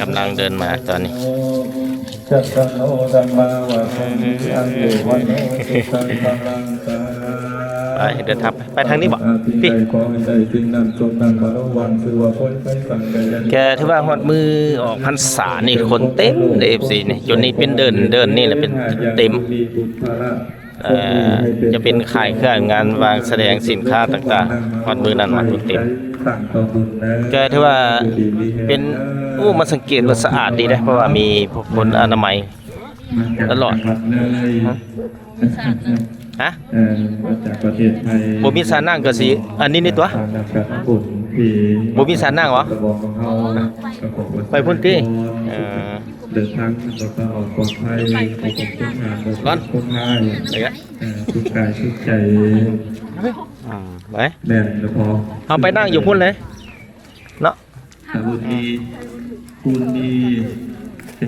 ກຳລັງເດີນມາຕອນນີ້. ຈັດຕະໂນ ທຳມາວັດຖະມິ ອາຍຸ ວັນໂນ ສຸຂັງ ພະລັງ ໄປ ເດີນທາງໄປ ໄປທາງນີ້ບໍ່? ພີ່ ກະຖືວ່າຮອດມື້ອອກພັນສານີ້ຄົນເຕັມເດ້ ເອັຟຊີ ນີ້ ຈົນນີ້ເປັນເດີ່ນ ເດີ່ນນີ້ລະເປັນເຕັມ ເອີ ຈະເປັນຂາຍເຄື່ອງ ງານວາງສະແດງສິນຄ້າຕ່າງໆ ຮອດມື້ນັ້ນມາຄົນເຕັມ ກະຖືວ່າເປັນ ໂອ້ ມາສັງເກດວ່າສະອາດດີເດ້ ເພາະວ່າມີພວກຄົນອະນາໄມຕະຫຼອດ. ຮະ? ເອີ ມາຈາກປະເທດໄທ ບໍ່ມີສານນ້ຳກໍຊິ ອັນນີ້ນີ້ຕົວະ ບໍ່ມີສານນ້ຳຫວາ? ໄປພຸ້ນຕິ? ເອີ ເດີນທາງປອດໄພ ບໍ່ພົບເຖິງຫາ ບໍ່ພົບຄົນຮ້າຍ ເອີ ສຸກກາຍສຸກໃຈ ອືມ ໄປ ແມ່ນແລ້ວພໍ ເຮົາໄປນັ່ງຢູ່ພຸ້ນເລີຍເນາະ. ຕະບຸນມີ ຄູນມີ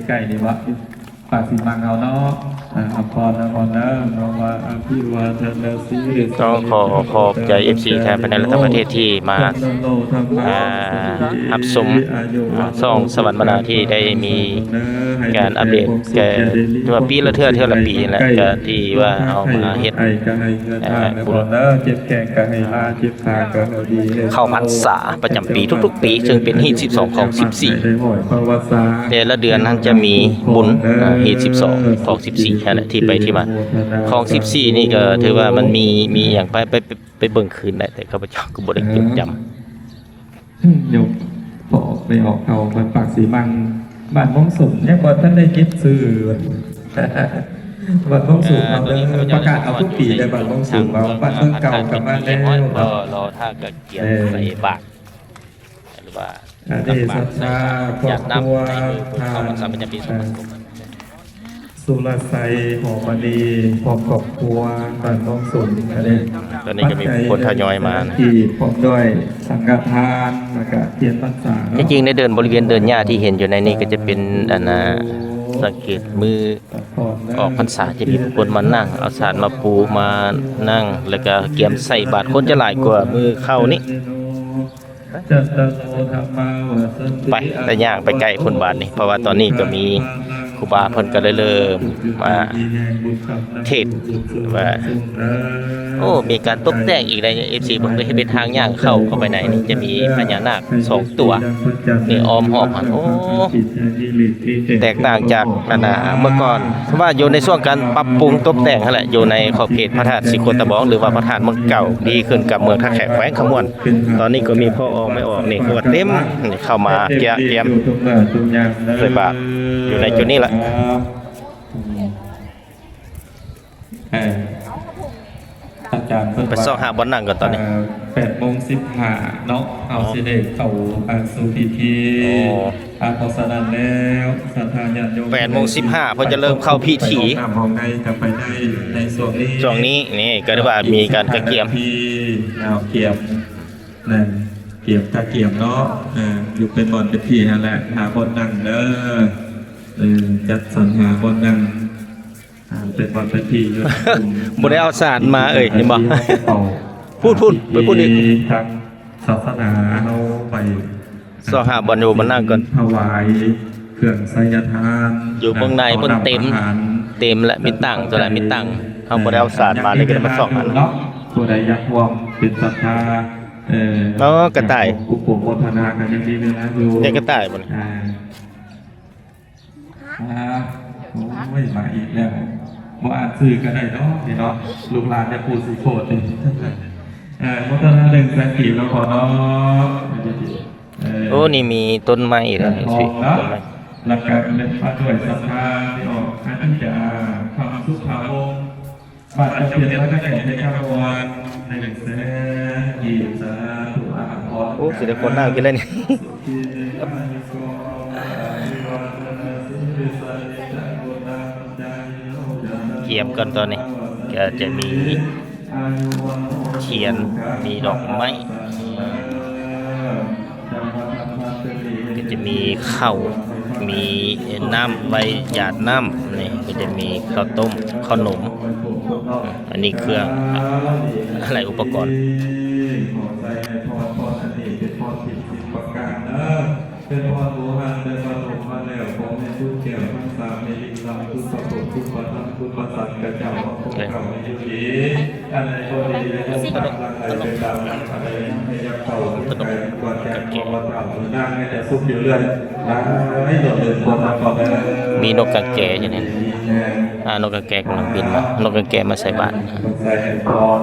ໃກ້ໆນີ້ວະ ປາກສີມັງເຮົາເນາະ ອາ ອຳພອນ ອຳພອນເດີ ເນາະ ວ່າ ອະພິວາທະນະສີລິສະ ຕ້ອງຂໍຂອບໃຈເອັຟຊີ ທາງພາຍໃນ ແລະ ຕ່າງປະເທດທີ່ມາ ອ່າ ຮັບຊົມ ອ່າ ຊ່ອງສະຫວັນມະນາ ທີ່ໄດ້ມີການອັບເດດ ແຕ່ວ່າປີລະເທື່ອ ເທື່ອລະປີນີ້ແຫຼະ ກະທີ່ວ່າເຮົາມາເຮັດ ເອີ ບຸນ ເຈັບແຂ້ງກໍໃຫ້ລາ ເຈັບຂາກໍໃຫ້ດີ ເຂົ້າພັນສາປະຈຳປີທຸກໆປີ ເຊິ່ງເປັນຮີດສິບສອງຂອງສິບສີ່ ແຕ່ລະເດືອນຫັ້ນຈະມີບຸນ ເອີ ຮີດສິບສອງຂອງສິບສີ່ ຫັ້ນແຫຼະ ທີ່ໄປທີ່ມາ ຂອງສິບສີ່ນີ້ກໍຖືວ່າມັນມີ ມີຫຍັງ ໄປ ໄປ ໄປເບິ່ງຄືນໄດ້ ແຕ່ຂ້າພະເຈົ້າກໍບໍ່ໄດ້ຈົດຈຳ. ຍົກພໍ່ແມ່ອອກເຂົ້າວັດປາກສີມັງ ບ້ານມ່ວງສູງ ຍັງບໍ່ທັນໄດ້ເກັບຊື່ ວັດມ່ວງສູງເຮົາເດີ ປະກາດເອົາທຸກປີເດີ ບ້ານມ່ວງສູງເຮົາ ບ້ານເມືອງເກົ່າກັບບ້ານແລ້ວ ກໍລໍຖ້າກະກຽມໃສ່ບາດ ຫຼືວ່າ ອັນນີ້ສັດທາຄອບຄົວ ທາງ ເອີ ສຸລະໄຊ ຫອມມະນີ ພ້ອມຄອບຄົວ ບ້ານມ່ວງສູງ ອັນນີ້ ຕອນນີ້ກໍມີຄົນທະຍອຍມານະ ທີ່ພ້ອມດ້ວຍສັງຄະທານ ແລ້ວກະທຽນພັນສາເນາະ ທີ່ຈິງໃນເດີ່ນ ບໍລິເວນເດີ່ນຫຍ້າທີ່ເຫັນຢູ່ໃນນີ້ ກໍຈະເປັນ ອັນນ່າ ສັງເກດມື້ອອກພັນສາ ຈະມີຜູ້ຄົນມານັ່ງ ເອົາສານມາປູ ມານັ່ງ ແລ້ວກະກຽມໃສ່ບາດ ຄົນຈະຫຼາຍກວ່າມື້ເຂົ້ານີ້. ໄປ ໄດ້ຍ່າງໄປໃກ້ພຸ້ນບາດນີ້ ເພາະວ່າຕອນນີ້ກໍມີຄູບາເພິ່ນກໍໄດ້ເລີ່ມມາເທດວ່າ ໂອ້ ມີການຕົກແຕ່ງອີກໃດ ເອັຟຊີ ເບິ່ງເດີ ເຮັດເປັນທາງຍ່າງເຂົ້າ ເຂົ້າໄປໃນນີ້ ຈະມີພະຍານາກສອງຕົວ ນີ້ອ້ອມຮອບຫັ້ນ ໂອ້ ແຕກຕ່າງຈາກ ອັນນ່າ ເມື່ອກ່ອນ ວ່າຢູ່ໃນຊ່ວງການປັບປຸງຕົກແຕ່ງຫັ້ນແຫຼະ ຢູ່ໃນຂອບເຂດພະທາດສີໂຄດຕະບອງ ຫຼືວ່າພະທາດເມືອງເກົ່າ ທີ່ຂຶ້ນກັບເມືອງທ່າແຂກ ແຂວງຄຳມ່ວນ. ຕອນນີ້ກໍມີພໍ່ອອກແມ່ອອກນີ້ ຄືວ່າເຕັມ ນີ້ເຂົ້າມາກຽມໃສ່ບາດຢູ່ໃນຈຸດນີ້ລະ. ເອີ ອາຈານເພິ່ນ ໄປຊອກຫາບ່ອນນັ່ງກ່ອນຕອນນີ້ ເອີ ແປດໂມງສິບຫ້າເນາະ ເຮົາຊິໄດ້ເຂົ້າ ອ່າ ສູ່ພິທີ ເພາະສະນັ້ນແລ້ວ ສັດທາຍາດໂຍມ ແປດໂມງສິບຫ້າ ເພິ່ນຈະເລີ່ມເຂົ້າພິທີ ຫ້ອງໃນກໍໄປໄດ້ໃນຊ່ວງນີ້ ຊ່ວງນີ້ ນີ້ກໍໄດ້ວ່າມີການກະກຽມ ກຽມ ແມ່ນ ກຽມກະກຽມເນາະ ເອີ ຢູ່ເປັນບ່ອນເປັນທີ່ຫັ້ນແຫຼະ ຫາບ່ອນນັ່ງເດີ ເອີ ຈັດສັນຫາບ່ອນນັ່ງ ອ່າ ເປັນວັນເປັນທີຢູ່ ບໍ່ໄດ້ເອົາສານມາເອີຍ ເຫັນບໍ່? ພຸ້ນໆ ໄປພຸ້ນອີກ ທາງສາສະໜາເຮົາໄປ ຊອກຫາບ່ອນຢູ່ບ່ອນນັ່ງກ່ອນ ຖວາຍເຄື່ອງໄສຍະທານ ຢູ່ເບື້ອງໃນພຸ້ນເຕັມ ເຕັມແລະ ມີຕັ່ງ ສ່ວນຫຼາຍມີຕັ່ງ ເຮົາບໍ່ໄດ້ເອົາສານມາເລີຍ ກໍໄດ້ມາຊອກຫາເນາະ ຜູ້ໃດຢາກຮ່ວມເປັນສັດທາ ເອີ ອໍ ກະຕ່າຍ ອຸປະໂມທະນາກັນຢ່າງດີເດີນະ ຢູ່ ຢາກກະຕ່າຍບໍ່ນີ້? ອ່າ ອ່າ ໂອ້ຍ ມາອີກແລ້ວ ບໍ່ອ່ານຊື່ກໍໄດ້ເນາະ ນີ້ເນາະ ລູກຫຼານຍາປູສີໂຄດນີ້ ເອີ ໂມທະນາໜຶ່ງແສນກີບເນາະ ພໍ່ເນາະ ເອີ ໂອ້ ນີ້ມີຕົ້ນໄມ້ອີກແລ້ວ ຕົ້ນໄມ້ ແລ້ວກໍເປັນພະດ້ວຍສັດທາທີ່ອອກອະທິຍາ ຄຳສຸພາວົງ ບາດຈະປ່ຽນມາຈາກໃດໃນຄຳວ່າ ໜຶ່ງແສນກີບ ສາທຸ ອາພອນ ໂອ້ ຊິໄດ້ຄົນໜາວກິນແລ້ວນີ້ ກຽມກ່ອນຕອນນີ້ ກໍຈະມີທຽນ ມີດອກໄມ້ ກໍຈະມີເຂົ້າ ມີນ້ຳໄວ້ຢາດນ້ຳ ນີ້ກໍຈະມີເຂົ້າຕົ້ມ ເຂົ້າໜົມ ອັນນີ້ເຄື່ອງ ອາ ອາໄຫຼອຸປະກອນ ເປັນພອນບູຮານແຕ່ປະຖົມມາແລ້ວ ຂໍໃຫ້ຄຸນແກ້ວທັງສາມໃຫ້ລິນລຳ ຄຸນພະພຸດ ຄຸນພະທຳ ຄຸນພະສັງຄະເຈົ້າ ມາປົກເກົ້າໃຫ້ຢູ່ດີ ອັນໃດບໍ່ດີໃຫ້ສົມຫວັງ ຫຼັ່ງໄຫຼໄປຕາມນັ້ນ ອັນໃດຍັງໃຫ້ຢ່າເປົ່າ ໃຫ້ກວາດແຈກ ເພາະວ່າເຈົ້າເດີນທາງໃຫ້ແຕ່ສຸກຢູ່ເລື້ອຍ ຫຼາຍດົນເດີນຄົນນະຄອນເດີ ມີນົກກະແກຢູ່ນີ້ ອ່າ ນົກກະແກກຳລັງບິນມາ ນົກກະແກມາໃສ່ບາດ ໃສ່ໃຫ້ພອນ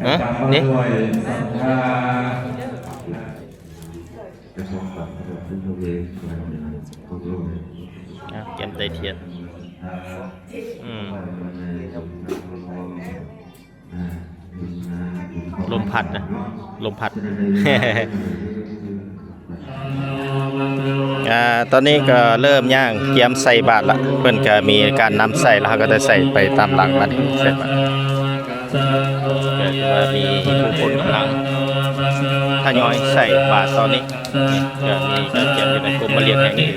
ຮະ ນີ້ ອ່ະ ກຽມໄຕ້ທຽນ ອືມ ລົມພັດນະ ລົມພັດ ອ່າ ຕອນນີ້ກໍເລີ່ມຍ່າງກຽມໃສ່ບາດລະ ເພິ່ນກໍມີການນຳໃສ່ ແລ້ວເຮົາກໍຈະໃສ່ໄປຕາມຫຼັງມັນ ໃສ່ບາດ ກໍຖືວ່າມີຜູ້ຄົນກຳລັງທະຍອຍໃສ່ບາດຕອນນີ້ ກໍມີການກຽມຢູ່ໃນກົມມະລຽນແຫ່ງນີ້.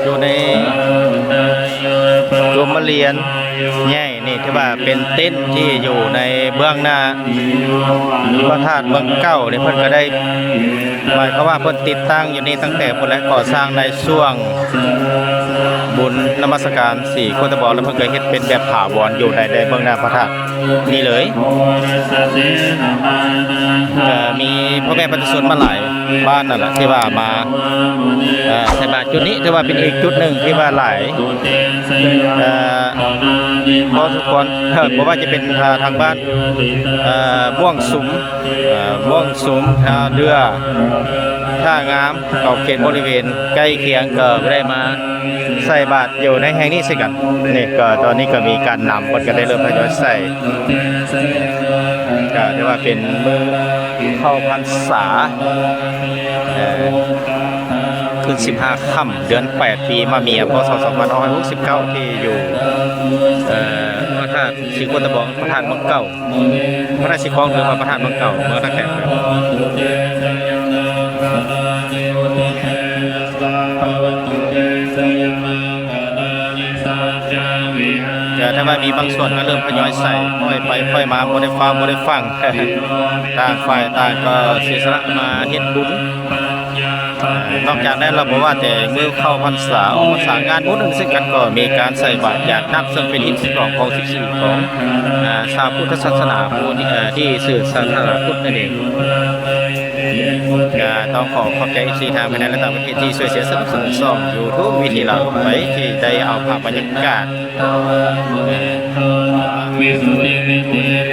ຢູ່ໃນກົມມະລຽນໃຫຍ່ນີ້ ຖືວ່າເປັນເຕັນທີ່ຢູ່ໃນເບື້ອງໜ້າພະທາດເມືອງເກົ່ານີ້ ເພິ່ນກໍໄດ້ ໝາຍຄວາມວ່າເພິ່ນຕິດຕັ້ງຢູ່ນີ້ຕັ້ງແຕ່ພຸ້ນແຫຼະ ກໍ່ສ້າງໃນຊ່ວງບຸນນະມັດສະການສີໂຄດຕະບອງ ແລ້ວເພິ່ນກໍເຮັດເປັນແບບຖາວອນຢູ່ໃນ ໃນເບື້ອງໜ້າພະທາດນີ້ເລີຍ. ກໍມີພໍ່ແມ່ປະຊາຊົນມາຫຼາຍບ້ານນັ້ນແຫຼະ ທີ່ວ່າມາ ເອີ ໃສ່ບາດຈຸດນີ້ ຖືວ່າເປັນອີກຈຸດໜຶ່ງທີ່ວ່າຫຼາຍ ເອີ ພໍສົມຄວນ ບໍ່ວ່າຈະເປັນ ເອີ ທາງບ້ານ ເອີ ມ່ວງສຸມ ເອີ ມ່ວງສຸມ ທ່າເຮືອ ທ່າງາມ ຂອບເຂດບໍລິເວນໃກ້ຄຽງກໍໄດ້ມາໃສ່ບາດຢູ່ໃນແຫ່ງນີ້ເຊັ່ນກັນ. ນີ້ກໍຕອນນີ້ກໍມີການນຳ ເພິ່ນກໍໄດ້ເລີ່ມທະຍອຍໃສ່ ກໍຖືວ່າເປັນມື້ເຂົ້າພັນສາ ເອີ ຄືນສິບຫ້າຄ່ຳ ເດືອນແປດ ປີມະເມຍ ພ.ສ. ສອງພັນຫ້າຮ້ອຍຫົກສິບເກົ້າ ທີ່ຢູ່ ເອີ ພະທາດສີໂຄດຕະບອງ ພະທາດເມືອງເກົ່າ ພະທາດສີຄອງ ຫຼືວ່າພະທາດເມືອງເກົ່າ ເມືອງທ່າແຂກ. ແຕ່ວ່າມີບາງສ່ວນກໍເລີ່ມທະຍອຍໃສ່ ຄ່ອຍໄປຄ່ອຍມາ ບໍ່ໄດ້ຟ້າວບໍ່ໄດ້ຟັ່ງ ຕ່າງຝ່າຍຕ່າງກໍເສຍສະຫຼະມາເຮັດບຸນ. ນອກຈາກນັ້ນແລ້ວ ບໍ່ວ່າແຕ່ມື້ເຂົ້າພັນສາ ອອກພັນສາ ງານບຸນອື່ນເຊັ່ນກັນ ກໍມີການໃສ່ບາດຢາດນ້ຳ ເຊິ່ງເປັນຮີດສະຫຼອງຂອງສິບສີ່ຂອງ ອາ ຊາວພຸດທະສາສະໜາ ຜູ້ທີ່ ເອີ ທີ່ສືບສາສະໜາພຸດນັ້ນເອງ. ກໍຕ້ອງຂໍຂອບໃຈເອັຟຊີທາງພາຍໃນ ແລະ ຕ່າງປະເທດທີ່ຊ່ວຍເຊຍສະໜັບສະໜູນຊ່ອງ YouTube ວິຖີລາວໄປ ທີ່ໄດ້ເອົາພາບບັນຍາກາດ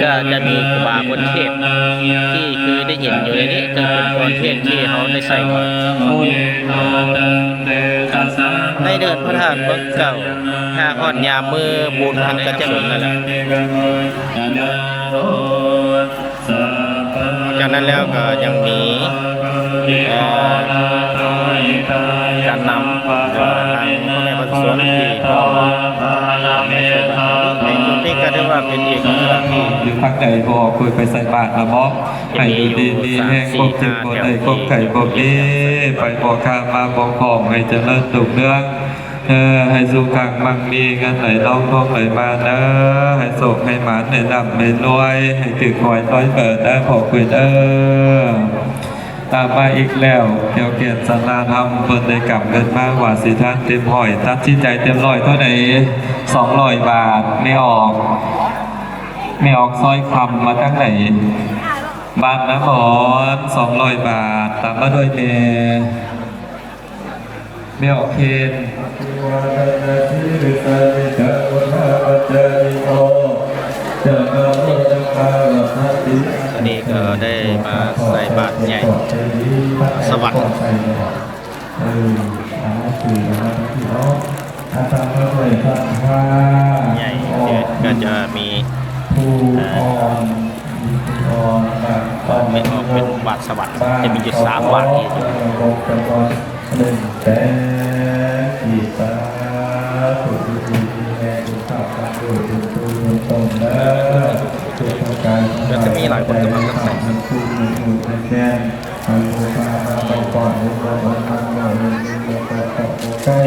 ກໍຈະມີຄູບາບົນເທດ ທີ່ຄືໄດ້ເຫັນຢູ່ໃນນີ້ ກໍເປັນກອນເທດທີ່ເຮົາໄດ້ໃສ່ມາ ໃນເດີ່ນພະທາດເມືອງເກົ່າ ຫາກຮອດຍາມມື້ບຸນຫັ້ນກໍຈະເປັນນັ້ນແຫຼະ. ນອກຈາກນັ້ນແລ້ວກໍຍັງມີ ເອີ ການນຳ ຫຼືວ່າທາງພໍ່ແມ່ປະຊາຊົນທີ່ເຂົ້າມາໃນຈຸດນີ້ກໍຖືວ່າເປັນອີກສະຖານທີ່ ຢູ່ທາງໃດບໍ່ ເຄີຍໄປໃສ່ບາດລະບໍ່? ໃຫ້ຢູ່ດີມີແຮງ ຄວາມເຈັບບໍ່ໄດ້ ຄວາມໄຂ້ບໍ່ມີ ໄປບໍ່ຂ້າມມາບໍ່ຂອງ ໃຫ້ຈະເລີນຮຸ່ງເຮືອງ ເອີ ໃຫ້ສຸຂັງມັງມີ ເງິນໄຫຼນອງທອງໄຫຼມາເດີ ໃຫ້ໂຊກໃຫ້ໝານ ໃຫ້ລ່ຳໃຫ້ລວຍ ໃຫ້ຖືກຫວຍລວຍເບີດເດີ ພໍ່ເອີຍເດີ. ຕາມມາອີກແລ້ວ ແກ້ວແກ່ນສັນລາທຳ ເພິ່ນໄດ້ກຳເງິນມາວ່າຊິທານເຕັມຮ້ອຍ ຕັດສິນໃຈເຕັມຮ້ອຍເທົ່າໃດ? ສອງຮ້ອຍບາດ. ແມ່ອອກ ແມ່ອອກຊອຍຄຳ ມາຈາກໃດ? ບ້ານນາບອນ ສອງຮ້ອຍບາດ. ຕາມມາດ້ວຍແມ່ ແມ່ອອກເຄນ. ຕອນນີ້ກໍໄດ້ມາໃສ່ບາດໃຫຍ່ສະຫວັດ ເອີ ອັນນັ້ນຄືອັນນັ້ນເນາະ ອາຈານມາດ້ວຍສັດທາ ໃຫຍ່ ກໍຈະມີ ຜູ້ ເອີ ອ່ອນ ມີຜູ້ອ່ອນ ບາດ ແມ່ນອອກເປັນບາດສະຫວັດ ຈະມີຢູ່ສາມບາດທີ່ຢູ່ ໜຶ່ງແສນກີບ ສາທຸ ຢູ່ດີມີແຮງ ສຸຂະພາບ ເປັນຜູ້ບຸນຕົນເດີ ສຸຂະກາຍ ກໍຈະມີຫຼາຍຄົນກຳລັງນຳໃສ່ ເປັນຜູ້ມີຫູເປັນແຂນ ໃຫ້ຜູ້ພາມາເວົ້າກ່ອນ ເຫັນບໍ່ ເຫັນນຳ ເວົ້າເຫັນ ເຫັນບໍ່ ກໍ ກໍ ກໍໃກ້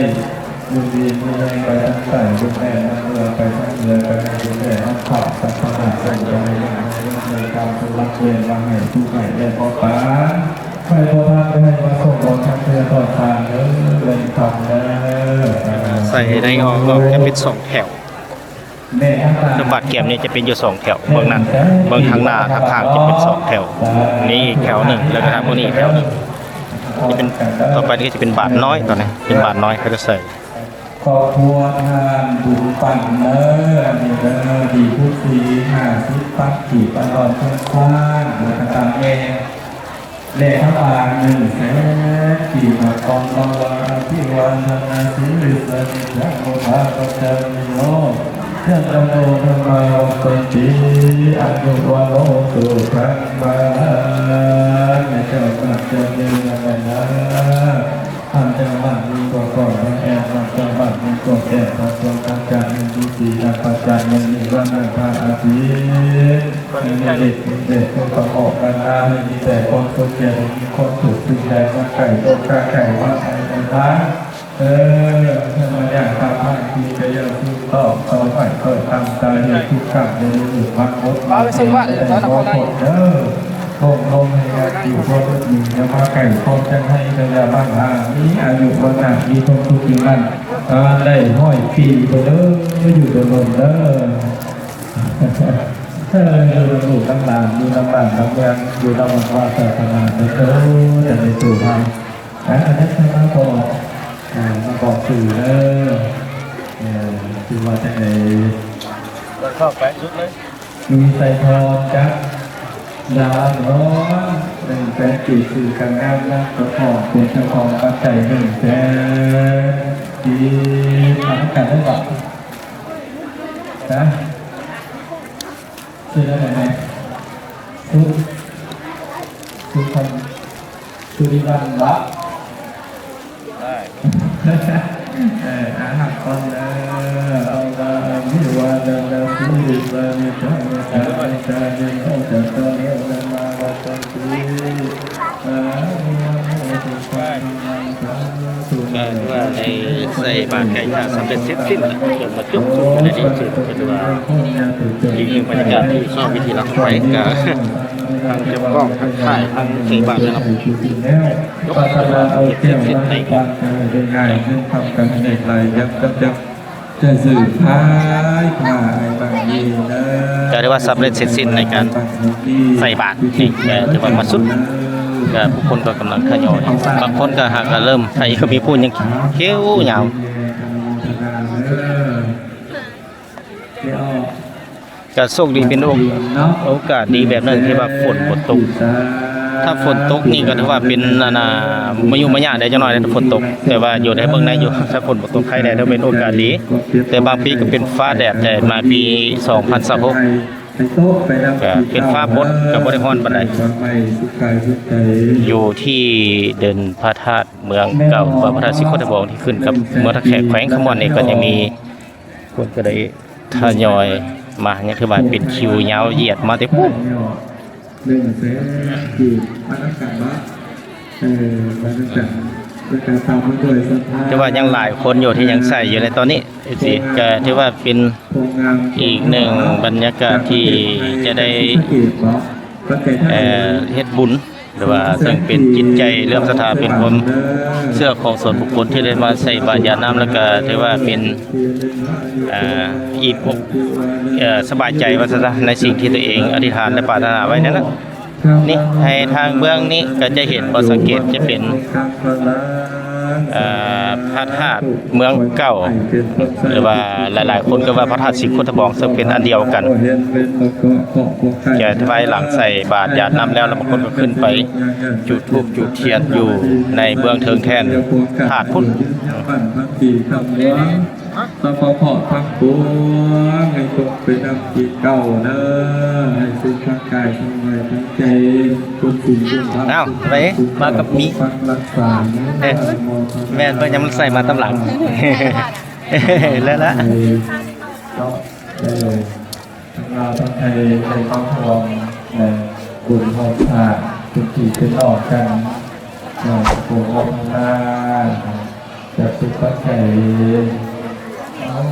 ຢູ່ດີມີແຮງ ໄປທາງໃຕ້ບຸນແລ່ນນຳເມືອ ໄປທາງເໜືອກໍໃຫ້ບຸນແລ່ນນຳເຂົ້າ ສັບພະນາສົງໄປໃຫ້ເງິນໃຫ້ເງິນ ໃຫ້ຄຳຜູ້ລັກເວນມາໃຫ້ຜູ້ໃຫ້ແລະບໍ່ປານ ໃຫ້ບໍ່ທັນໄດ້ໃຫ້ມາສົ່ງບໍ່ທັນເທື່ອຕໍ່ທາງເດີ ເວນຄຳເດີ. ໃສ່ໃນອອກ ອອກຈະເປັນສອງແຖວ ແມ່ນຫຍັງ ສະຫວັດກຽມນີ້ຈະເປັນຢູ່ສອງແຖວ ເບື້ອງນັ້ນ ເບື້ອງທາງໜ້າທາງຂ້າງຈະເປັນສອງແຖວ ນີ້ອີກແຖວໜຶ່ງ ແລ້ວກໍທາງພວກນີ້ອີກແຖວໜຶ່ງ ນີ້ເປັນ ຕໍ່ໄປນີ້ຈະເປັນບາດນ້ອຍ ຕອນນີ້ເປັນບາດນ້ອຍ ເຂົາຈະໃສ່ ຄອບຄົວທ່ານບຸນປັນເດີ ອັນນີ້ເດີ ທີ່ຜູ້ສີ ຫ້າສິບພັນກີບ ຕະຫຼອດທັງສ້າງ ແລ້ວກໍຕາມແມ່ ແລະທຳບານໜຶ່ງແສນກີບ ມາກອງມາວາ ອະພິວາທະນາສີລິດສະນິຈັງ ພຸດທາປັດຈາຍໂນ ຈັດຕະໂນ ທຳມາວັດສັນຕິ ອາຍຸວັນໂນ ສຸຂັງ ບາລັງ ໃຫ້ເຈົ້າໝັ້ນເຈົ້າຍືນນານນາ. ທ່ານເຈົ້າບ້ານມີຄວາມພ້ອມ ທ່ານແອດ ທ່ານເຈົ້າບ້ານມີຄວາມແອດ ທ່ານເຈົ້າບ້ານຈັດມີດີ ທ່ານປະຈັນມີດີ ວັນນັ້ນພະອາທິດ ມີເດດມີເດດ ຄືປະກອບກັນມາ ໃຫ້ມີແຕ່ຄວາມສຸກ ຢ່າໄດ້ມີຄວາມທຸກ ສິ່ງໃດມາໃກ້ຕົກກະໃກ້ວັດໃຫ້ໄດ້ທານ ເອີ ເພິ່ນມາຢ່າງຕາມທາງທີ່ກະຢ່າສືບຕໍ່ ຕໍ່ໄປເກີດຕາມສາເຫດທຸກກຳ ຢ່າໄດ້ຫຼຸດພັດໝົດ ເອົາໄປສົ່ງບ້ານ ແຕ່ບໍ່ພົດເດີ. ໂອ້ ລົມໃຫ້ຍາດຢູ່ພວກເອີດມີ ຢ່າມາໃກ້ພວກຈັກໃຫ້ ແຕ່ຢ່າມາຫາ ມີອາຍຸວັນນະ ມີຄວາມສຸກຢູ່ນັ້ນ ການໄດ້ຮ້ອຍປີພຸ້ນເດີ ຢູ່ດົນໆເດີ ເອີ ຢູ່ນຳລູກນຳຫຼານ ຢູ່ນຳບ້ານນຳເມືອງ ຢູ່ນຳວັດວາສາສະໜາເດີ ຈະໄດ້ສູ່ທາງ ອາ ອາຈານມາບອກ ອາ ມາບອກຊື່ເດີ ເອີ ຊື່ວ່າຈັ່ງໃດ? ເຂົ້າໄປສຸດເລີຍ. ມີໄຊທອນກັບດາວນອນ ໜຶ່ງແສນກີບ ຊື່ກັນງາມນະ ເຈົ້າຂອງ ເປັນເຈົ້າຂອງປັດໄຈໜຶ່ງແສນກີບ ນຳກັນໄດ້ບໍ່? ນະ ຊື່ວ່າຈັ່ງໃດ? ສຸດ ສຸດ ສຸລິວັນບໍ? ໄດ້ ເອີ ອາ ຮັບກ່ອນເດີ ອັລລາ ອະພິວາທະນາສີລິດສະນິຈັງ ກໍຖືວ່າໄດ້ໃສ່ບາດໄກ່ຖ້າສຳເລັດເສັດສິ້ນແລ້ວ ຈົນມາຈົບສຸດໃນທີ່ສຸດ ກໍຖືວ່າອີກໜຶ່ງບັນຍາກາດທີ່ເຂົ້າພິທີຫຼັກໄຟ ກໍທາງເຈົ້າຂອງທັກທາຍທາງໃສ່ບາດແລ້ວເນາະ ຈົບ ເສັດສິ້ນໃນ ຈະສືບພາຍພາໃຫ້ບັງເດເດີ ກໍຖືວ່າສຳເລັດເສັດສິ້ນໃນການໃສ່ບາດນີ້ ກໍຖືວ່າມາສຸດ ກໍຜູ້ຄົນກໍກຳລັງທະຍອຍ ບາງຄົນກໍຫາກະເລີ່ມໃສ່ ກໍມີຜູ້ຍັງຄິວຍາວ. ກໍໂຊກດີເປັນໂອ ໂອກາດດີແບບນັ້ນທີ່ວ່າຝົນບໍ່ຕົກ ຖ້າຝົນຕົກນີ້ກໍຖືວ່າເປັນ ອັນນ່າ ມາຍຸມາຍາໄດ້ຈັກໜ້ອຍ ຖ້າຝົນຕົກ ແຕ່ວ່າຢູ່ໃນເບິ່ງໃນຢູ່ ຖ້າຝົນບໍ່ຕົກໄຄແດ່ ຖືເປັນໂອກາດດີ ແຕ່ບາງປີກໍເປັນຟ້າແດດ ແຕ່ມາປີສອງພັນຊາວຫົກ ກໍເປັນຟ້າປົດ ກໍບໍ່ໄດ້ຮ້ອນປານໃດ ຢູ່ທີ່ເດີ່ນພະທາດເມືອງເກົ່າ ວ່າພະທາດສີໂຄດທະບອງ ທີ່ຂຶ້ນກັບເມືອງທ່າແຂກ ແຂວງຄຳມ່ວນນີ້ ກໍຍັງມີຄົນກໍໄດ້ ທະຍອຍມາ ຍັງຖືວ່າເປັນຄິວຍາວຢຽດມາແຕ່ພຸ້ນ ໜຶ່ງແສນກີບ ມານຳກັນເນາະ ເອີ ມານຳກັນ ແລ້ວກໍຕາມມາດ້ວຍສັດທາ ຖືວ່າຍັງຫຼາຍຄົນຢູ່ທີ່ຍັງໃສ່ຢູ່ໃນຕອນນີ້ ເອັຟຊີ ກໍຖືວ່າເປັນອີກໜຶ່ງບັນຍາກາດທີ່ຈະໄດ້ ເອີ ເຮັດບຸນ ຫຼືວ່າເຊິ່ງເປັນຈິດໃຈເລື່ອມສັດທາ ເປັນຄວາມເຊື່ອຂອງສ່ວນບຸກຄົນທີ່ໄດ້ມາໃສ່ບາດຢາດນ້ຳ ແລ້ວກະຖືວ່າເປັນ ເອີ ອີ່ມອົກ ເອີ ສະບາຍໃຈວ່າຊັ້ນຊະ ໃນສິ່ງທີ່ຕົວເອງອະທິຖານ ແລະ ປາດຖະໜາໄວ້ນັ້ນນະ ນີ້ ໃຫ້ທາງເບື້ອງນີ້ກໍຈະເຫັນບໍ່ ສັງເກດຈະເປັນ ເອີ ພະທາດເມືອງເກົ່າ ຫຼືວ່າຫຼາຍໆຄົນກໍວ່າພະທາດສີໂຄດທະບອງ ເຊິ່ງເປັນອັນດຽວກັນ ຈະຖວາຍຫຼັງໃສ່ບາດຢາດນ້ຳແລ້ວ ແລ້ວບາງຄົນກໍຂຶ້ນໄປຈູດທູບຈູດທຽນຢູ່ໃນເບື້ອງເທິງແທ່ນທາດພຸ້ນ. ສະເພາະທັງປວງ ໃຫ້ຕົກໄປນຳທີ່ເກົ່າເດີ ໃຫ້ສຸກທັງກາຍທັງວາຍທັງໃຈ ຄຸນສິນຄຸນທຳ ເອົ້າ ໄປ ມາກັບມີ ປົກປັກຮັກສາເດີ ເອີ ແມ່ນ ເບິ່ງຫຍັງມັນໃສ່ມາຕາມຫຼັງ ແລ້ວລະ ເນາະ ເອີ ທັງລາວທັງໄທໄດ້ມາຮ່ວມ ເອີ ບຸນຮ່ວມສາດ ເປັນພີ່ເປັນນ້ອງກັນ ເອີ ໂປຣດໂມທະນາ ຈັດສຸກປັດໄຈ ໂອ້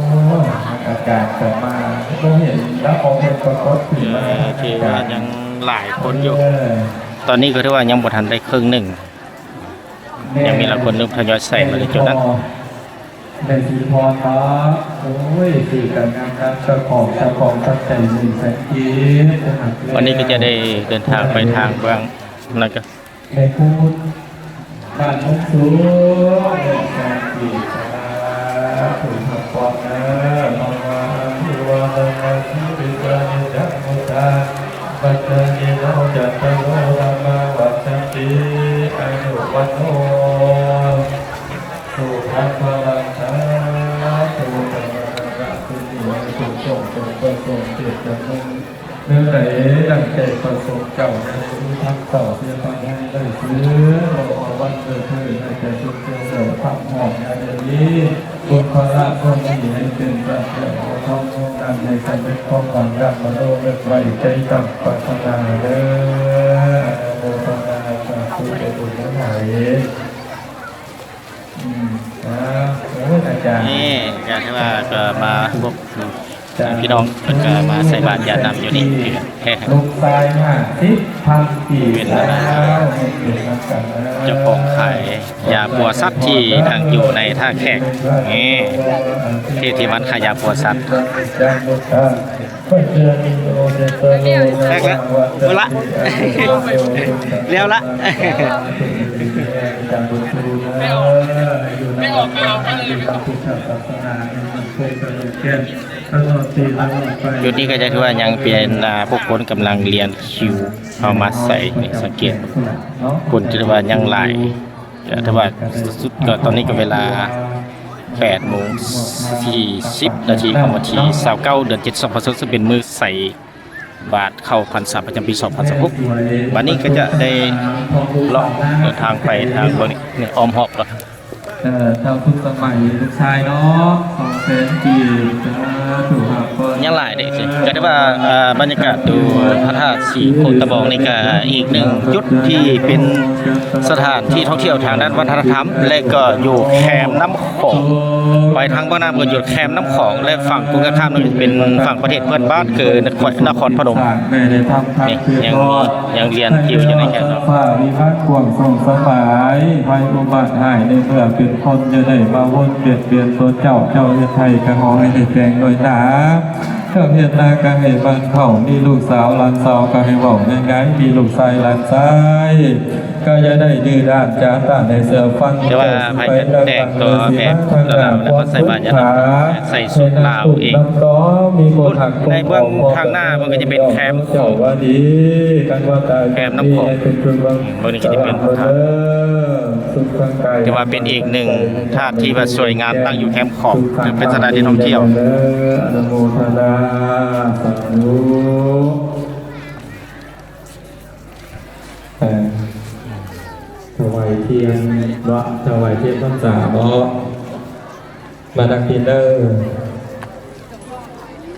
ອາກາດກໍມາ ບໍ່ເຫັນລະ ບໍ່ເຫັນປາກົດຂຶ້ນມາ ເອີ ຖືວ່າຍັງຫຼາຍຄົນຢູ່ ເອີ ຕອນນີ້ກໍຖືວ່າຍັງບໍ່ທັນໄດ້ເຄິ່ງໜຶ່ງ ຍັງມີຫຼາຍຄົນເລີ່ມທະຍອຍໃສ່ມາໃນຈຸດນັ້ນ ແມ່ສີພອນເນາະ ໂອ້ຍ ຊື່ກັນງາມໆ ເຈົ້າຂອງ ເຈົ້າຂອງປັດໄຈໜຶ່ງແສນກີບ ວັນນີ້ກໍຈະໄດ້ເດີນທາງໄປທາງເບື້ອງນັ້ນກໍ ແມ່ຄູດ ບ້ານໂນນສູງ ສາທຸ ທັງປອງເດີ ມາວາອາພິວາທະນາສີລິດສະນິຈັງ ພຸດທາປັດຈາຍໂນ ຈັດຕະໂລ ທຳ ຈຳນວນ ແນວໃດດັ່ງໃຈປະສົງເຈົ້າ ໃຫ້ມີທັງເຈົ້າເສຍທັງໃຫ້ໄດ້ເສຍ ຂໍອາວັນເລີດເທີດໃຫ້ແກ່ຊຸມເຈົ້າເຈົ້າທັງຮອດໃນເດືອນນີ້ ບຸນພາລະບຸນນີ້ໃຫ້ເປັນຕາແກ້ວເອົາທອງເງິນນັ້ນ ໃຫ້ສຳເລັດຄວາມຫວັງດັ່ງມະໂນນຶກໄວ້ໃຈຕັ້ງປາດຖະໜາເດີ. ອະນຸໂມທະນາສາທຸ ໄດ້ບຸນຫຼາຍ. ອືມ ອ່າ ໂອ້ຍ ອາຈານ ນີ້ກໍຖືວ່າກໍມາພົບພີ່ນ້ອງ ເພິ່ນກໍມາໃສ່ບາດຢາດນ້ຳຢູ່ນີ້ຄືກັນ ລູກຊາຍຫ້າສິບພັນກີບ ເປັນເຈົ້າຂອງຂາຍຢາປົວສັດທີ່ຕັ້ງຢູ່ໃນທ່າແຂກ ນີ້ ທີ່ ທີ່ວັດຂາຍຢາປົວສັດ. ແຂກລະ ໝົດລະ ແລ້ວລະ. ຈຸດນີ້ກໍຈະຖືວ່າຍັງເປັນ ອ່າ ຜູ້ຄົນກຳລັງລຽນຄິວເຂົ້າມາໃສ່ ນີ້ ສັງເກດ ຄົນຖືວ່າຍັງຫຼາຍ. ກໍຖືວ່າສຸດໆ ກໍຕອນນີ້ກໍເວລາແປດໂມງສີ່ສິບນາທີຂອງວັນທີຊາວເກົ້າ ເດືອນເຈັດ ສອງພັນຊາວຫົກ ຊຶ່ງເປັນມື້ໃສ່ບາດເຂົ້າພັນສາປະຈຳປີສອງພັນຊາວຫົກ. ບັດນີ້ກໍຈະໄດ້ເລາະເດີນທາງໄປທາງເບິ່ງນີ້ ອ້ອມຮອບກ່ອນ. ເອີ ທ້າວສຸດສະໄໝ ລູກຊາຍເນາະ ສອງແສນກີບ ສາທຸ ຮັບ ຍັງຫຼາຍເດ້ ກໍຖືວ່າ ເອີ ບັນຍາກາດຢູ່ພະທາດສີໂຄດຕະບອງນີ້ກໍອີກໜຶ່ງຈຸດທີ່ເປັນສະຖານທີ່ທ່ອງທ່ຽວທາງດ້ານວັດທະນະທຳ ແລະກໍຢູ່ແຄມນ້ຳຂອງ ໄປທາງເບື້ອງໜ້າກໍຢູ່ແຄມນ້ຳຂອງ ແລະຝັ່ງກົງກັນຂ້າມນັ້ນເປັນຝັ່ງປະເທດເພື່ອນບ້ານ ຄືນະຄອນ ນະຄອນພະນົມ. ນີ້ຍັງມີ ຍັງລຽນຄິວຢູ່ໃນແຄມນ້ຳ. ຟ້າວິມານກວ້າງສ່ອງສະບາຍ ໄພອຸບາດຮ້າຍໃນເມື່ອເປັນຄົນ ຢ່າໄດ້ມາວົນບຽດບຽນຕົວເຈົ້າ ເຈົ້າເຮັດໄຮ່ກໍຂໍໃຫ້ໄດ້ແຕງໜ້ອຍໜາ ເຈົ້າເຮັດນາກໍໃຫ້ໝັ່ນເຂົ້າ ມີລູກສາວຫຼານສາວກໍໃຫ້ເວົ້າງ່າຍໆ ມີລູກຊາຍຫຼານຊາຍກໍຢ່າໄດ້ດື້ດ້ານຈາຕ້ານ ໃຫ້ເຊື່ອຟັງ. ແຕ່ວ່າໃຜຈະແຕກຕົວແບບລາວ ແລ້ວກໍໃສ່ບາດຢາດນ້ຳ ໃສ່ຊຸດລາວເອງ. ໃນເບື້ອງທາງໜ້າມັນກໍຈະເປັນແຄມຂອງ ແຄມນ້ຳຂອງ ເບື້ອງນີ້ກໍຈະເປັນພະທາດ ຖືວ່າເປັນອີກໜຶ່ງທາດທີ່ວ່າສວຍງາມ ຕັ້ງຢູ່ແຄມຂອງ ເປັນສະຖານທີ່ທ່ອງທ່ຽວ. ອະນຸໂມທະນາ ສາທຸ. ເອີ ຖວາຍທຽນເນາະ ຖວາຍທຽນພັນສາເນາະ ມານັກກິນເດີ.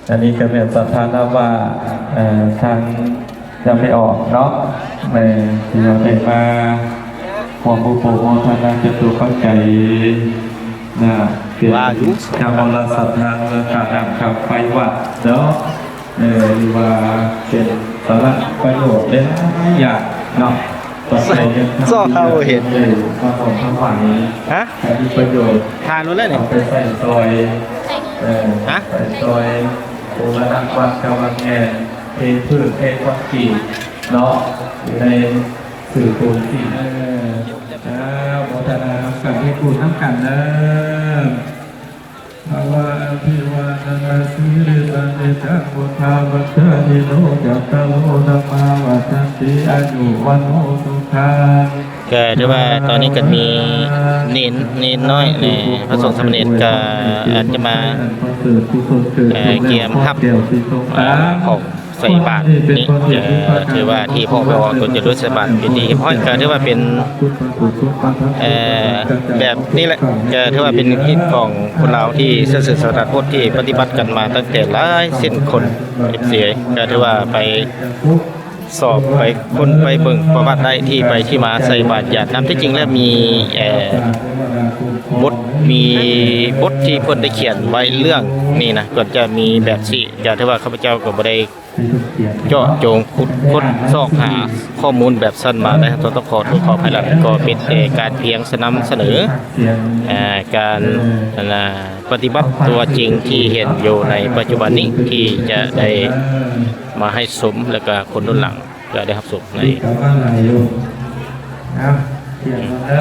ອັນນີ້ກໍແມ່ນສະຖານະວ່າ ເອີ ທາງຈະໄປອອກເນາະ ແມ່ນທີ່ເຮົາໄດ້ມາຮ່ວມອະນຸໂມທະນາຈະຕຸປັດໄຈນະ ເປັນເຈົ້າມະລະສັດທາເລື່ອງຄ່ານ້ຳຄ່າໄຟວັດເນາະ. ເອີ ຫຼືວ່າເປັນສາລະປະໂຫຍດຫຼາຍໆຢ່າງເນາະ ປັດໄຈເງິນຄຳທີ່ເຮົາເຫັນ ເອີ ມາຂອງທຳໄມ ຮະ? ກະມີປະໂຫຍດ ຖ່າຍລົງແລ້ວນີ້ ເອົາໄປໃຊ້ຊ່ອຍ ເອີ ຮະ? ໃຊ້ຊ່ອຍບູລະນະວັດກະວັດແມ່ນ ເທພື້ນເທຄອນກຣີດເນາະ ຢູ່ໃນສື່ໂຕນສີ ເອີ ອາ ໂມທະນານຳກັນ ເຮັດບຸນນຳກັນເດີ. ອາວາອະພິວາທະນະສີລິສະນິດຈັງ ວຸດທາວັດທາຍິໂນ ຈັດຕາໂລ ທຳມາວັດທັນຕິ ອາຍຸວັນໂນ ສຸຂັງ ກໍຖືວ່າຕອນນີ້ກໍມີເນນ ເນນນ້ອຍ ແລະ ພະສົງສາມະເນນກໍອາດຈະມາ ເອີ ກຽມຮັບ ເອີ ຂອງ ໃສ່ບາດນີ້ ເອີ ຖືວ່າທີ່ພໍ່ແມ່ອອກຕົນຈະດ້ວຍໃສ່ບາດເປັນທີ່ຮຽບຮ້ອຍ ກໍຖືວ່າເປັນ ເອີ ແບບນີ້ແຫຼະ ກໍຖືວ່າເປັນຮີດຂອງຄົນລາວທີ່ເຊື່ອຖືສາສະໜາພຸດ ທີ່ປະຕິບັດກັນມາຕັ້ງແຕ່ຫຼາຍເຊັ່ນຄົນ ເອັຟຊີ ກໍຖືວ່າໄປສອບ ໄປຄົ້ນ ໄປເບິ່ງປະຫວັດໄດ້ ທີ່ໄປທີ່ມາໃສ່ບາດຢາດນ້ຳ. ທີ່ຈິງແລ້ວມີ ເອີ ບົດ ມີບົດທີ່ເພິ່ນໄດ້ຂຽນໄວ້ເລື່ອງນີ້ນະ ເພິ່ນຈະມີແບບຊີ້ ກໍຖືວ່າຂ້າພະເຈົ້າກໍບໍ່ໄດ້ ເຈາະຈົງຂຸດຄົ້ນຊອກຫາຂໍ້ມູນແບບຊັ້ນມາໄດ້ ຕ້ອງ ຕ້ອງຂໍໂທດຂໍອະໄພຫຼາຍ ກໍເປັນແຕ່ການພຽງສະນຳສະເໜີ ເອີ ການ ອັນນ່າ ປະຕິບັດຕົວຈິງທີ່ເຫັນຢູ່ໃນປັດຈຸບັນນີ້ ທີ່ຈະໄດ້ມາໃຫ້ຊົມ ແລ້ວກະຄົນລຸ້ນຫຼັງຈະໄດ້ຮັບຊົມໃນ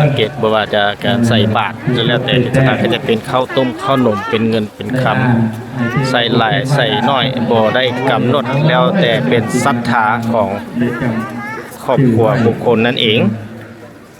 ສັງເກດບໍ່ວ່າຈະການໃສ່ບາດ ກໍແລ້ວແຕ່ ສະຖານທີ່ຈະເປັນເຂົ້າຕົ້ມເຂົ້າໜົມ ເປັນເງິນ ເປັນຄຳ ໃສ່ຫຼາຍໃສ່ໜ້ອຍ ບໍ່ໄດ້ກຳນົດ ແລ້ວແຕ່ເປັນສັດທາຂອງຄອບຄົວບຸກຄົນນັ້ນເອງ.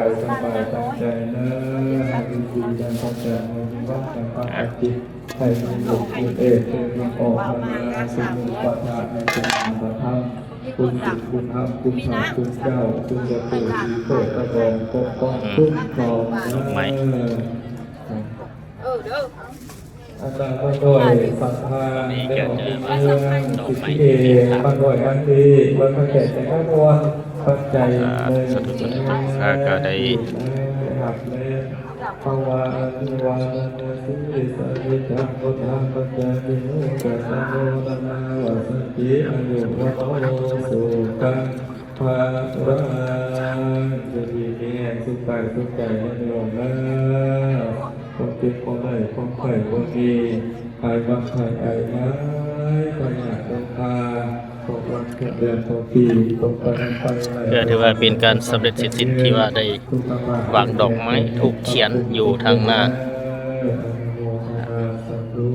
າຍ ຕັ້ງກາຍ ຕັ້ງໃຈເດີ ໃຫ້ຢູ່ດີ ດັ່ງພະຈັນ ໃຫ້ມີວັນ ດັ່ງພະອາທິດ ໃຫ້ມີລູກມີເອກ ເປັນເມືອງອອກເມືອງນາ ເປັນເມືອງປະທະ ໃຫ້ເປັນນາມປະທຳ ຄຸນສິງຄຸນທຳ ຄຸນພະຄຸນເຈົ້າ ຄຸນເຈົ້າເກີດ ສີໂຄດຕະບອງ ປົກປ້ອງ ອືມ ຄຸ້ມຄອງເດີ ດອກໄມ້ ເອີ ເດີ ອັນນາມາດ້ວຍສັດທາ ໄດ້ອອກເມືອງ ສິດທິເອ ມາດ້ວຍນາງເອ ເມືອງພະແກ້ວ ແຕ່ງານມ່ວນ ປັດໄຈ ສາທຸ ສາທຸ ສາທຸ ໄດ້ຮັບແລ້ວ ພະວາອາພິວາທະນາສີລິສະນິຈັງ ພຸດທາປັດຈາຍິໂນ ຈາຍະໂນ ທະນາວາສັນຕິ ອາຍຸ ວັນໂນ ສຸຂັງ ພະລັງ ຢູ່ດີມີແຮງ ສຸກກາຍສຸກໃຈເດີ ຄວາມເຈັບບໍ່ໄດ້ ຄວາມໄຂ້ບໍ່ມີ ໄຂ້ຫວັດໄຂ້ໄອ ໄຂ້ ໄພຍາດລົມພາ ເພື່ອຖືວ່າເປັນການສຳເລັດເສັດສິ້ນທີ່ວ່າໄດ້ວາງດອກໄມ້ທູບທຽນຢູ່ທາງໜ້າ ອະນຸໂມທະນາສາທຸ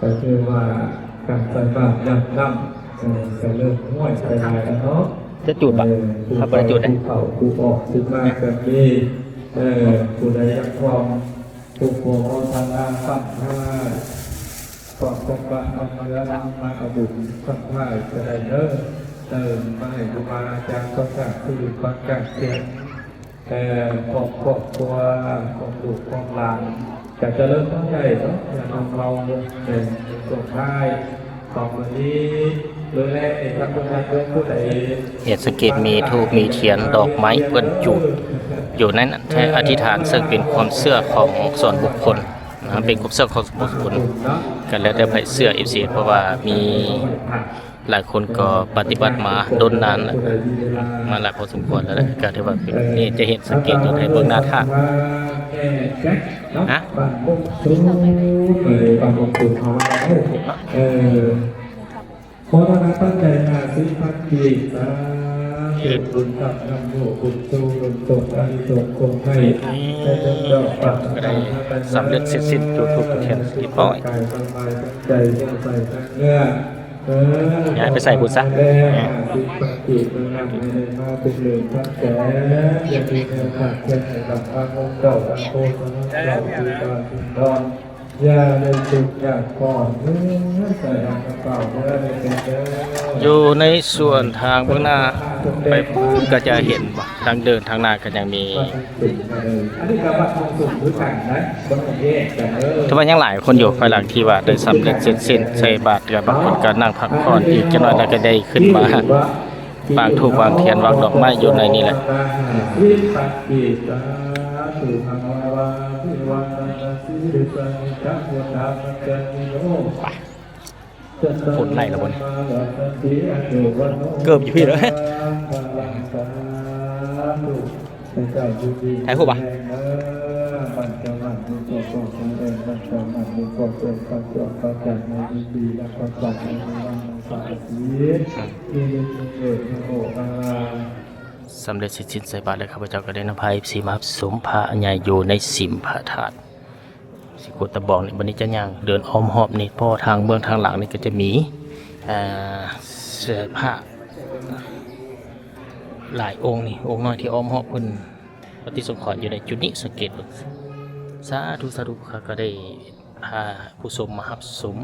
ກະຖືວ່າການໃສ່ບາດຢາມຄ່ຳ ເອີ ກະເລີ່ມຫ້ວຍໄປຫຼາຍແລ້ວເນາະ ຈະຈູດບໍ່? ເອີ ເຮົາບໍ່ໄດ້ຈູດເດ້ ຜູ້ເຂົ້າຜູ້ອອກ ຜູ້ມາກະມີ ເອີ ຜູ້ໃດຢາກພ້ອມ ຜູ້ໂປໂມທະນາຄຳຖວາຍ ພ້ອມກັບບ້ານນຳເຮືອນຳມາເອົາບຸນຄຳຖວາຍກໍໄດ້ເດີ. ເອີ ມາໃຫ້ຄູບາອາຈານປະກາດຊື່ປະກາດສຽງ ເອີ ຂອງຄອບຄົວ ຂອງລູກຂອງຫຼານ ຈະຈະເລີນພອນໃຫຍ່ເນາະ ຍາດຂອງເຮົາ ເອີ ຊ່ວງທ້າຍ ຂອງມື້ນີ້ ໂດຍແລກນີ້ ທ່ານຜູ້ໃດເປັນຜູ້ໃດ ເຫັນສັງເກດມີທູບມີທຽນດອກໄມ້ເພິ່ນຈູດຢູ່ໃນນັ້ນ ແທ້ອະທິຖານ ເຊິ່ງເປັນຄວາມເຊື່ອຂອງສ່ວນບຸກຄົນນະ ເປັນຄວາມເຊື່ອຂອງສ່ວນບຸກຄົນ ກໍແລ້ວແຕ່ໃຜເຊື່ອ ເອັຟຊີ ເພາະວ່າມີຫຼາຍຄົນກໍປະຕິບັດມາດົນນານແລ້ວ ມາຫຼາຍພໍສົມຄວນແລ້ວ ກໍຖືວ່າເປັນ ນີ້ຈະເຫັນສັງເກດຢູ່ໃນເບື້ອງໜ້າທາດ ຮະ ບ້ານບົກສູງ ເອີ ບ້ານບົກສູງເຮົາວ່າ ເອີ ຂໍທານຕັ້ງໃຈຫ້າສິບພັນກີບ ສາທຸ ບຸນທຳນຳໂມ ບຸນຊູ ບຸນສົງ ອານິສົງຄົງໄດ້ ໃຫ້ເຖິງດອກປັນ ກໍໄດ້ສຳເລັດເສັດສິ້ນ ຈູດທູບຈູດທຽນຮຽບຮ້ອຍ ກາຍທັງກາຍທັງໃຈ ທັງໃຈທັງເນື້ອ ເອີ ຍ້າຍໄປໃສ່ພຸ້ນຊະ ເອີ ສິບພັນກີບ ເງິນນຳໃຫ້ໄດ້ມາເປັນເລື່ອງທັງແສນ ຢ່າໄດ້ແນວຂາດແຄນໃຫ້ກັບທາງອົງເຈົ້າ ທາງໂພຊະນະເຈົ້າ ທີ່ບ້ານທີ່ດອນ ຢ່າໄດ້ທຸກຍາກຮ້ອນເດີ ໃສ່ຫາກະເປົາເດີ ແມ່ນເດີ. ຢູ່ໃນສ່ວນທາງເບື້ອງໜ້າໄປພຸ້ນ ກໍຈະເຫັນບໍ່ ທາງເດີນທາງໜ້າກໍຍັງມີ ອັນນີ້ກໍວັດຂອງສົງຄືກັນນະ ບໍ່ຕ້ອງແຍກກັນເດີ ແຕ່ວ່າຍັງຫຼາຍຄົນຢູ່ ພາຍຫຼັງທີ່ວ່າໄດ້ສຳເລັດເສັດສິ້ນໃສ່ບາດ ກໍບາງຄົນກໍນັ່ງພັກຜ່ອນ ອີກຈັກໜ້ອຍແລ້ວກໍໄດ້ຂຶ້ນມາ ວາງທູບວາງທຽນວາງດອກໄມ້ຢູ່ໃນນີ້ແຫຼະ. ໄປ ຝົນໄລ່ແລ້ວບໍ່ນີ້ ເກີບຢູ່ພີ້ເດີ ຖ່າຍຮູບບໍ່? ສຳເລັດເສັດສິ້ນໃສ່ບາດແລ້ວ ຂ້າພະເຈົ້າກໍໄດ້ນຳພາເອັຟຊີມາຊົມພະໃຫຍ່ຢູ່ໃນສິມພະທາດສີໂຄດຕະບອງນີ້. ບັດນີ້ຈະຍ່າງເດີນອ້ອມຮອບນີ້ ເພາະທາງເບື້ອງທາງຫຼັງນີ້ກໍຈະມີ ເອີ ເສື້ອຜ້າຫຼາຍອົງນີ້ ອົງນ້ອຍທີ່ອ້ອມຮອບເພິ່ນປະຕິສົງຂອນຢູ່ໃນຈຸດນີ້ ສັງເກດເບິ່ງ. ສາທຸ ສາທຸ ຂ້າກໍໄດ້ ພາຜູ້ຊົມມາຮັບຊົມ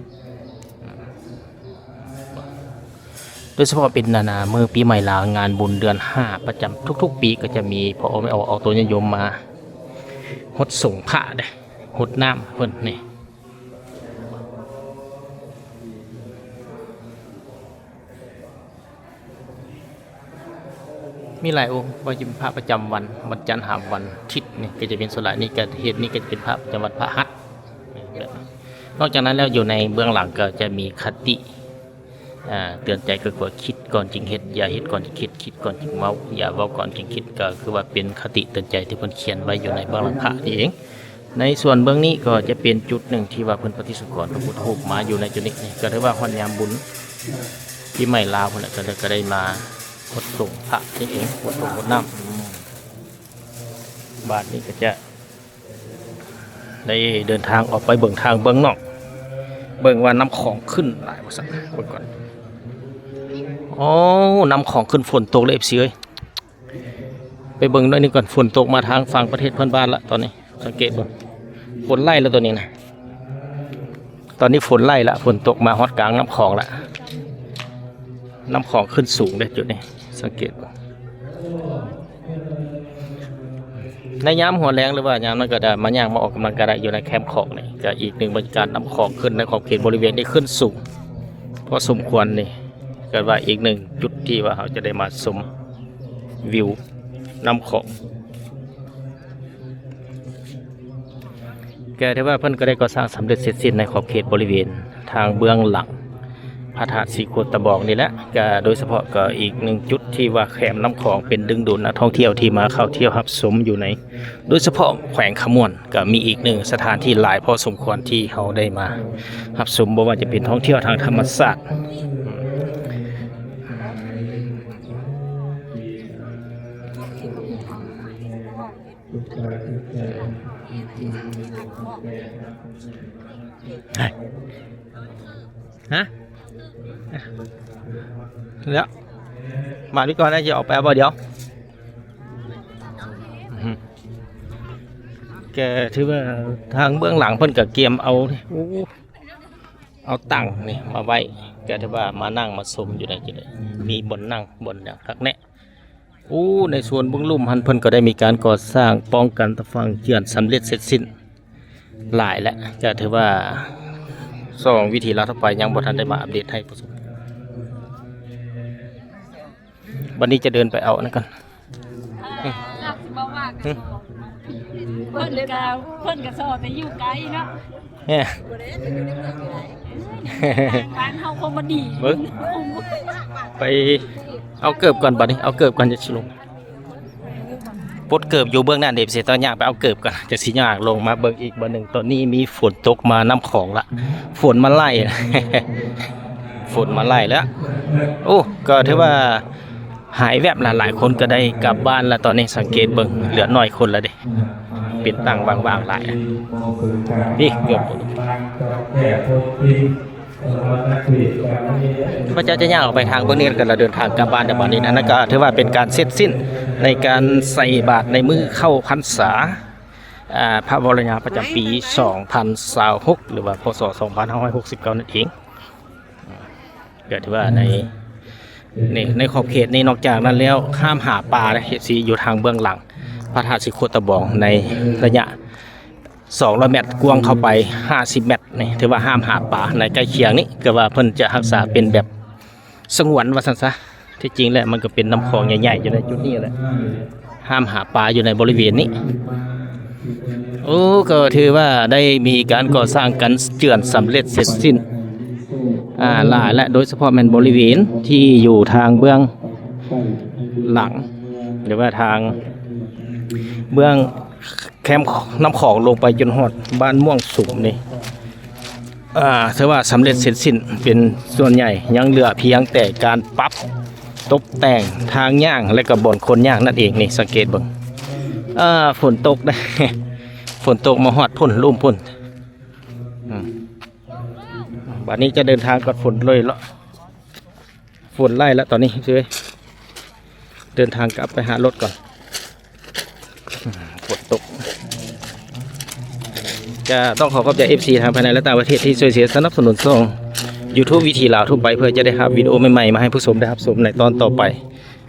ໂດຍສະເພາະເປັນອັນນ່າ ມື້ປີໃໝ່ລາວ ງານບຸນເດືອນຫ້າປະຈຳທຸກໆປີ ກໍຈະມີພໍ່ແມ່ອອກ ອອກຕົວຍາດໂຍມມາຫົດສົງພະເດ້ ຫົດນ້ຳເພິ່ນນີ້. ມີຫຼາຍອົງ ບໍ່ວ່າຈະເປັນພະປະຈຳວັນ ວັນຈັນຫາວັນທິດນີ້ ກໍຈະເປັນສ່ວນຫຼາຍ ນີ້ກໍເຮັດ ນີ້ກໍຈະເປັນພະປະຈຳວັນພະຫັດ. ນອກຈາກນັ້ນແລ້ວ ຢູ່ໃນເບື້ອງຫຼັງກໍຈະມີຄະຕິ ອ່າ ເຕືອນໃຈ ກໍຄືວ່າຄິດກ່ອນຈຶ່ງເຮັດ ຢ່າເຮັດກ່ອນຈຶ່ງຄິດ ຄິດກ່ອນຈຶ່ງເວົ້າ ຢ່າເວົ້າກ່ອນຈຶ່ງຄິດ ກໍຄືວ່າເປັນຄະຕິເຕືອນໃຈທີ່ເພິ່ນຂຽນໄວ້ຢູ່ໃນເບື້ອງຫຼັງພະນີ້ເອງ. ໃນສ່ວນເບື້ອງນີ້ກໍຈະເປັນຈຸດໜຶ່ງທີ່ວ່າເພິ່ນປະຕິສະກອນພະພຸດທະຮູບມາຢູ່ໃນຈຸດນີ້ ນີ້ກໍຖືວ່າຮອດຍາມບຸນປີໃໝ່ລາວພຸ້ນແຫຼະ ກໍໄດ້ ກໍໄດ້ມາຫົດສົງພະນີ້ເອງ ຫົດສົງຫົດນ້ຳ. ບາດນີ້ກໍຈະໄດ້ເດີນທາງອອກໄປເບິ່ງທາງເບື້ອງນອກ ເບິ່ງວ່ານ້ຳຂອງຂຶ້ນຫຼາຍບໍ່ຊັ້ນ ເບິ່ງກ່ອນ. ໂອ້ ນ້ຳຂອງຂຶ້ນ ຝົນຕົກເລີຍ ເອັຟຊີ ເອີຍ. ໄປເບິ່ງໜ້ອຍໜຶ່ງກ່ອນ ຝົນຕົກມາທາງຝັ່ງປະເທດເພື່ອນບ້ານລະຕອນນີ້ ສັງເກດເບິ່ງ ຝົນໄລ່ລະຕອນນີ້ນະ ຕອນນີ້ຝົນໄລ່ລະ ຝົນຕົກມາຮອດກາງນ້ຳຂອງລະ ນ້ຳຂອງຂຶ້ນສູງເດ້ຈຸດນີ້ ສັງເກດເບິ່ງ. ໃນຍາມຫົວແລງ ຫຼືວ່າຍາມນັ້ນກໍໄດ້ ມາຍ່າງມາອອກກຳລັງກາຍໄດ້ຢູ່ໃນແຄມຂອງນີ້ ກໍອີກໜຶ່ງບັນຍາກາດ ນ້ຳຂອງຂຶ້ນ ໃນຂອບເຂດບໍລິເວນນີ້ຂຶ້ນສູງພໍສົມຄວນນີ້ ກໍວ່າອີກໜຶ່ງຈຸດທີ່ວ່າເຮົາຈະໄດ້ມາຊົມ ວິວນ້ຳຂອງ ກໍຖືວ່າເພິ່ນກໍໄດ້ກໍ່ສ້າງສຳເລັດເສັດສິ້ນໃນຂອບເຂດບໍລິເວນທາງເບື້ອງຫຼັງພະທາດສີໂຄດຕະບອງນີ້ແຫຼະ. ກໍໂດຍສະເພາະກໍອີກໜຶ່ງຈຸດທີ່ວ່າແຄມນ້ຳຂອງເປັນດຶງດູດນັກທ່ອງທ່ຽວທີ່ມາເຂົ້າທ່ຽວຮັບຊົມຢູ່ໃນ ໂດຍສະເພາະແຂວງຄຳມ່ວນ ກໍມີອີກໜຶ່ງສະຖານທີ່ຫຼາຍພໍສົມຄວນທີ່ເຮົາໄດ້ມາຮັບຊົມ ບໍ່ວ່າຈະເປັນທ່ອງທ່ຽວທາງທຳມະຊາດ ຮະ ແລ້ວ ມານີ້ກ່ອນນະ ຈະອອກໄປເອົາບໍ່ດຽວ? ອື ກໍຖືວ່າທາງເບື້ອງຫຼັງເພິ່ນກໍກຽມເອົາ ໂອ້ ເອົາຕັ່ງນີ້ມາໄວ້ ກໍຖືວ່າມານັ່ງມາຊົມຢູ່ໃນຈຸດນີ້ ມີບ່ອນນັ່ງບ່ອນຫຍັງຄັກແນ່. ໂອ້ ໃນສວນເບື້ອງລຸ່ມຫັ້ນ ເພິ່ນກໍໄດ້ມີການກໍ່ສ້າງປ້ອງກັນຕາຝັ່ງເຈື່ອນສຳເລັດເສັດສິ້ນຫຼາຍແລ້ວ ກໍຖືວ່າສອງວິທີລາວທົ່ວໄປຍັງບໍ່ທັນໄດ້ມາອັບເດດໃຫ້ຜູ້ຊົມ. ບັດນີ້ຈະເດີນໄປເອົາອັນນັ້ນກ່ອນ. ເພິ່ນກະ ເພິ່ນກະຊອແຕ່ຢູ່ໄກເນາະ ແຮະ ບ້ານເຮົາຄົງບໍ່ດີ ເບິ່ງ ໄປເອົາເກີບກ່ອນ ບັດນີ້ເອົາເກີບກ່ອນ ຈະຊິລົງ ປົດເກີບຢູ່ເບື້ອງນັ້ນເດ້ ຊິຕ້ອງຍ່າງໄປເອົາເກີບກ່ອນ ຈະຊິຍ່າງລົງມາເບິ່ງອີກບ່ອນໜຶ່ງ. ຕອນນີ້ມີຝົນຕົກມານຳຂອງລະ ຝົນມາໄລ່ ຝົນມາໄລ່ແລ້ວ. ໂອ້ ກໍຖືວ່າຫາຍແວບລະ ຫຼາຍຄົນກໍໄດ້ກັບບ້ານລະ ຕອນນີ້ສັງເກດເບິ່ງ ເຫຼືອໜ້ອຍຄົນລະເດ້ ເປັນຕັ່ງວ່າງໆຫຼາຍ. ນີ້ເກືອບ ພະເຈົ້າຈະຍ່າງອອກໄປທາງເບື້ອງນີ້ ແລ້ວກໍເດີນທາງກັບບ້ານໃນບັດນີ້ນະ. ນັ້ນກໍຖືວ່າເປັນການເສັດສິ້ນໃນການໃສ່ບາດໃນມື້ເຂົ້າພັນສາ ອາ ພະວໍລະຍາປະຈຳປີສອງພັນຊາວຫົກ ຫຼືວ່າ ພ.ສ. ສອງພັນຫ້າຮ້ອຍຫົກສິບເກົ້ານັ້ນເອງ. ກໍຖືວ່າໃນ ໃນ ໃນຂອບເຂດນີ້ ນອກຈາກນັ້ນແລ້ວ ຫ້າມຫາປາເດ້ ເອັຟຊີ ຢູ່ທາງເບື້ອງຫຼັງພະທາດສີໂຄດຕະບອງ ໃນໄລຍະສອງຮ້ອຍແມັດ ກວ້າງເຂົ້າໄປຫ້າສິບແມັດນີ້ ຖືວ່າຫ້າມຫາປາ. ໃນໃກ້ຄຽງນີ້ ຄືວ່າເພິ່ນຈະຮັກສາເປັນແບບສະຫງວນວ່າຊັ້ນຊະ ທີ່ຈິງແລ້ວມັນກໍເປັນນ້ຳຂອງໃຫຍ່ໆຢູ່ໃນຈຸດນີ້ແຫຼະ ຫ້າມຫາປາຢູ່ໃນບໍລິເວນນີ້. ໂອ້ ກໍຖືວ່າໄດ້ມີການກໍ່ສ້າງກັນເຈື່ອນສຳເລັດເສັດສິ້ນ ອາ ຫຼາຍແລະ ໂດຍສະເພາະແມ່ນບໍລິເວນທີ່ຢູ່ທາງເບື້ອງຫຼັງ ຫຼືວ່າທາງເບື້ອງແຄມນ້ຳຂອງລົງໄປຈົນຮອດບ້ານມ່ວງສູງນີ້ ອາ ຖືວ່າສຳເລັດເສັດສິ້ນເປັນສ່ວນໃຫຍ່ ຍັງເຫຼືອພຽງແຕ່ການປັບຕົບແຕ່ງທາງຍ່າງ ແລະກໍບ່ອນຄົນຍ່າງນັ້ນເອງ. ນີ້ສັງເກດເບິ່ງ ອາ ຝົນຕົກເດ້ ຝົນຕົກມາຮອດພຸ້ນ ລຸ່ມພຸ້ນ. ອາ ບາດນີ້ຈະເດີນທາງກັບຝົນເລີຍເນາະ ຝົນໄລ່ແລ້ວຕອນນີ້ ເດີນທາງກັບໄປຫາລົດກ່ອນ. ອືມ ຝົນຕົກ ກະຕ້ອງຂໍຂອບໃຈເອັຟຊີທາງພາຍໃນ ແລະ ຕ່າງປະເທດທີ່ຊ່ວຍເຊຍສະໜັບສະໜູນຊ່ອງຢູທູບວິຖີລາວທົ່ວໄປ ເພື່ອຈະໄດ້ຮັບວິດີໂອໃໝ່ໆມາໃຫ້ຜູ້ຊົມໄດ້ຮັບຊົມໃນຕອນຕໍ່ໄປ.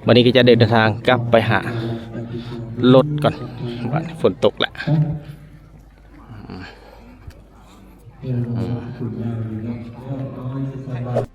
ບັດນີ້ກໍຈະໄດ້ເດີນທາງກັບໄປຫາລົດກ່ອນ ບາດນີ້ຝົນຕົກແລ້ວ. ອືມ ອືມ ອືມ.